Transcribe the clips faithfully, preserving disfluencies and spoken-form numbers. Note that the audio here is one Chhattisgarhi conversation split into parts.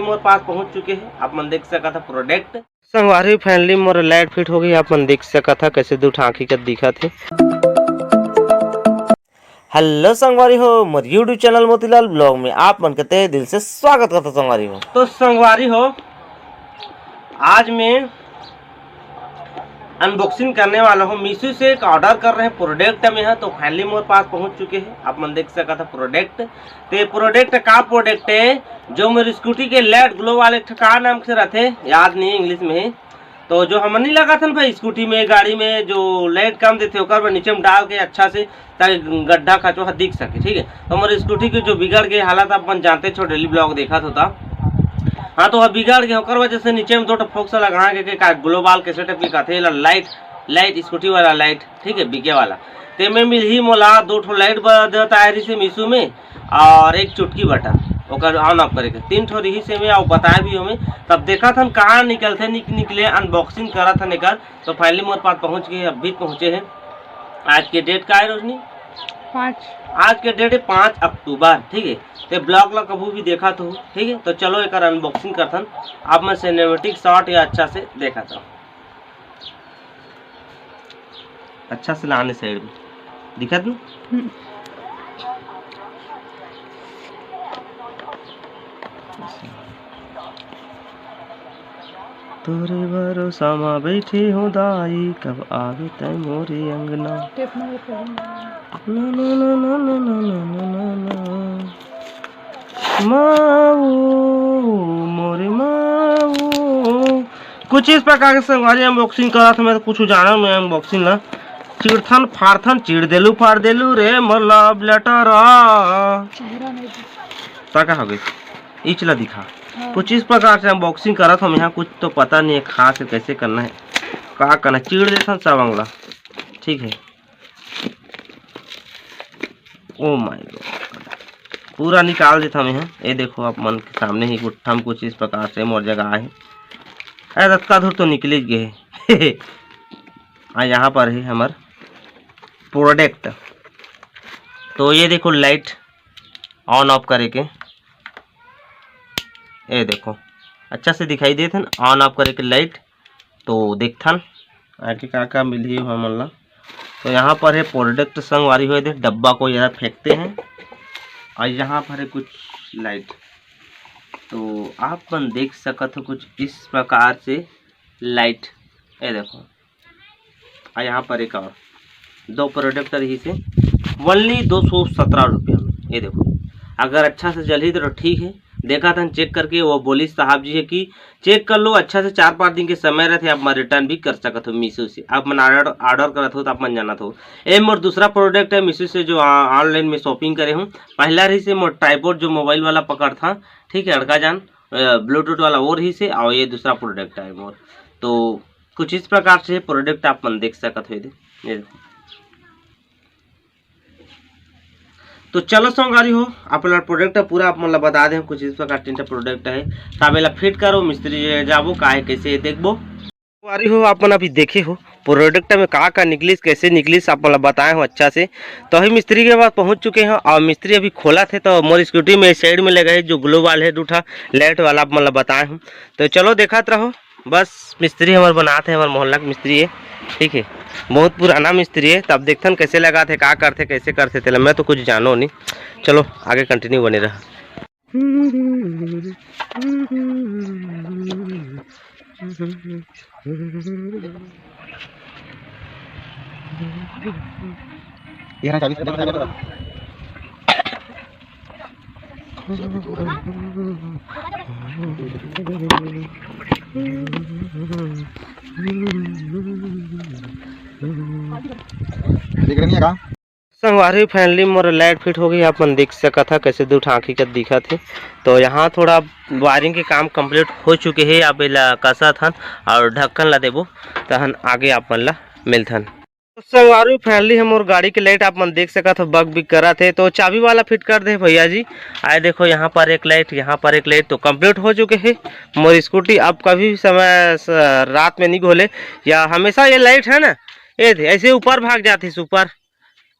मोर पास पहुंच चुके हे, आप मन देख सकत ह प्रोडक्ट। संगवारी, फाइनली मोर लाइट फिट हो गई, आप मन देख सकत ह कैसे दू ठांकी कर दिखत हे। हेलो संगवारी हो, मोर YouTube चैनल मोतीलाल ब्लॉग में आप मन के तहे दिल से स्वागत करता संगवारी हो। तो संगवारी हो, आज मैं अनबॉक्सिंग करने वाला हूँ। मीशो से एक ऑर्डर कर रहे हैं प्रोडक्ट में है, तो फाइनली मोर पास पहुँच चुके हैं। आप मन देख सकत ह प्रोडक्ट। ते प्रोडक्ट का प्रोडक्ट है, जो मेरी स्कूटी के लाइट ग्लो वाले ठका नाम से रहते, याद नहीं इंग्लिश में है। तो जो हमन नहीं लगाथन भाई स्कूटी में, गाड़ी में जो लाइट कम देथे, ओकर बर नीचे में डाल के अच्छा से, ताकि गड्ढा खचो ह दिख सके, ठीक है। तो हमर स्कूटी के जो बिगड़ गए हालत आप मन जानते छो, डेली ब्लॉग देखत होता। हाँ, तो वह बिगड़ गए, ओकर वजह से नीचे में दो ठो फोक्स लगा के, के का ग्लोबल कैसे टाइप के कथे ला, लाइट, लाइट, स्कूटी वाला लाइट, ठीक है, बिगे वाला। ते में मिलही मोला दो ठो लाइट बर देवत आए रही से मीशो में, और एक चुटकी बटन ओकर ऑन ऑफ करे के, तीन ठो रही से में, और बताए भी हमें। तब देखत हन कहाँ निकलथे, निक-, निकले, अनबॉक्सिंग करत हन एकर। तो फाइनली मोर पास पहुँच गए, अभी पहुँचे हैं। आज के डेट का है रोशनी? पाँच। आज के डेट है पाँच अक्टूबर, ठीक है। ते ब्लॉग ला कभू भी देखत हो, ठीक है। तो चलो एकर अनबॉक्सिंग करथन, आप मन सिनेमैटिक शॉट या अच्छा से देखत हो। अच्छा से लाने साइड में दिखत न? हम्म। तोरे भरोसा मा बैठी हूँ दाई, कब आवे तै मोरे अंगना। टेप मार के। ना, ना, ना, ना। माऊ, मोरे माऊ। कुछ इस प्रकार के संगवारी अनबॉक्सिंग करत हूँ, मैं तो कुछ जाना नहीं अनबॉक्सिंग ला। चिड़थन फाड़थन, चिड़ देलू फाड़ देलू रे, मतलब लेटर। चेहरा नहीं दिख- ता का हो गई? इचला दिखा। हाँ। कुछ इस प्रकार से अनबॉक्सिंग करत हूँ मैं, कुछ तो पता नहीं है खास है, कैसे करना है, का करना है, चिड़ देथन सब अंगला, ठीक है। ओ माय गॉड, पूरा निकाल देथन मैं। ये देखो, आप मन के सामने ही गुट्ठा में कुछ इस प्रकार से मोर जगह आहे। अरे, रतका धुर तो निकल गए। आ, यहाँ पर है हमार प्रोडक्ट। तो ये देखो, लाइट ऑन ऑफ करे के, ये देखो, अच्छा से दिखाई देत है ना, ऑन ऑफ करे के लाइट। तो देखथन आगे का का मिलही हमन ला। तो यहाँ पर है प्रोडक्ट संगवारी हो, ये देख डब्बा को यहाँ फेंकते हैं, और यहाँ पर है कुछ लाइट। तो आप मन देख सकत हो कुछ इस प्रकार से लाइट, ये देखो, और यहाँ पर एक और दो प्रोडक्ट रही से, ओनली दो सौ सत्रह रुपया में। ये देखो, अगर अच्छा से जलही तो ठीक है, देखा था चेक करके, वो बोलिस साहब जी है कि चेक कर लो, अच्छा से चार पाँच दिन के समय रहते, आप मन रिटर्न भी कर सकत हो मीशो से। आप मन ऑर्डर, ऑर्डर करत हो तो आप मन जानत हो। ये मोर दूसरा प्रोडक्ट है मीशो से, जो ऑनलाइन में शॉपिंग करे हूँ। पहला रही से मोर ट्राइपॉड, जो मोबाइल वाला पकड़ था, ठीक है, अड़का जान, ब्लूटूथ वाला वो रही से, और ये दूसरा प्रोडक्ट है मोर। तो कुछ इस प्रकार से प्रोडक्ट आप मन देख सकत हो। ये दे, ये देखो। तो चलो संगवारी हो, आप मन ला प्रोडक्ट पूरा आप मन ला बता दें, कुछ इस प्रकार तीन ठा प्रोडक्ट है। तब एला फिट करो, मिस्त्री जगह जाबो, का है, कैसे है, देखबो। संगवारी हो, आप मन अभी देखे हो प्रोडक्ट में का का निकलिस, कैसे निकलिस, आप मन ला बताए हो अच्छा से। तो अभी मिस्त्री के पास पहुंच चुके हैं और मिस्त्री अभी खोलत हे। तो मोर स्कूटी में साइड में लगा है जो ग्लो वाल है, दू ठा लाइट वाला, आप मन ला बताए हूँ। तो चलो देखत रहो। बस मिस्त्री हमर बनात हे, हमर मोहल्ला के मिस्त्री हे, ठीक है, बहुत पुराना मिस्त्री हे। तब देखथन कैसे लगात हे, का करथे, कैसे करथे तेला, मैं तो कुछ जानो नहीं। चलो आगे कंटिन्यू बने रहा। ये रहा चालीस। दिख रही है का? संगवारी, फाइनली मोर लाइट फिट हो गई। आप मन देख सकत हा कैसे दू ठांकी का दिखत हे। तो यहाँ थोड़ा वायरिंग के काम कंप्लीट हो चुके हे। अब एला कसत हन और ढक्कन ला देबो, तहन आगे आप मन ला मिलथन। तो संगवारी, फाइनली हम मोर गाड़ी के लाइट आप मन देख सकत हो बग बिग करत हे। तो चाबी वाला फिट कर दे भैया जी। आए देखो, यहाँ पर एक लाइट, यहाँ पर एक लाइट, तो कंप्लीट हो चुके हे। मोर स्कूटी अब कभी भी समय स-, रात में नहीं घोले, या हमेशा ये लाइट है ना, ये दे, ऐसे ऊपर भाग जाती है, ऊपर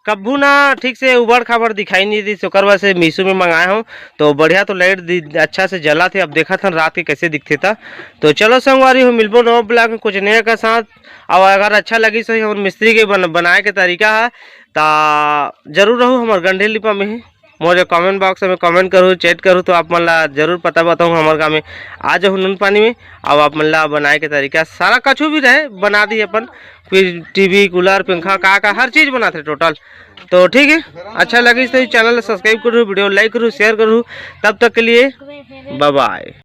कभू ना ठीक से उबड़ खाबड़ दिखाई नहीं दी, ओकर वजह से मीशो में मंगाए हूँ। तो बढ़िया तो लाइट अच्छा से जला थे। अब देखा था रात के कैसे दिखते था। तो चलो संगवारी हो, मिलबो नवा ब्लॉग में कुछ नया का साथ। और अगर अच्छा लगी सही हमर मिस्त्री के बन, बनाए के तरीका है, ता जरूर रहू हमर गंढे लिपा में ही। मोर कमेंट बॉक्स में कमेंट करू, चैट करू, तो आप मन ला जरूर पता बताऊँ। हमर गाँव में आ जाहू नून पानी में, अब आप मन ला बनाए के तरीका सारा कछु भी रहे बना दी अपन। फिर टीवी, कूलर, पंखा, का का हर चीज़ बनाते टोटल। तो ठीक है, अच्छा लगी तो चैनल सब्सक्राइब करू, वीडियो लाइक करू, शेयर करू। तब तक के लिए बाय बाय।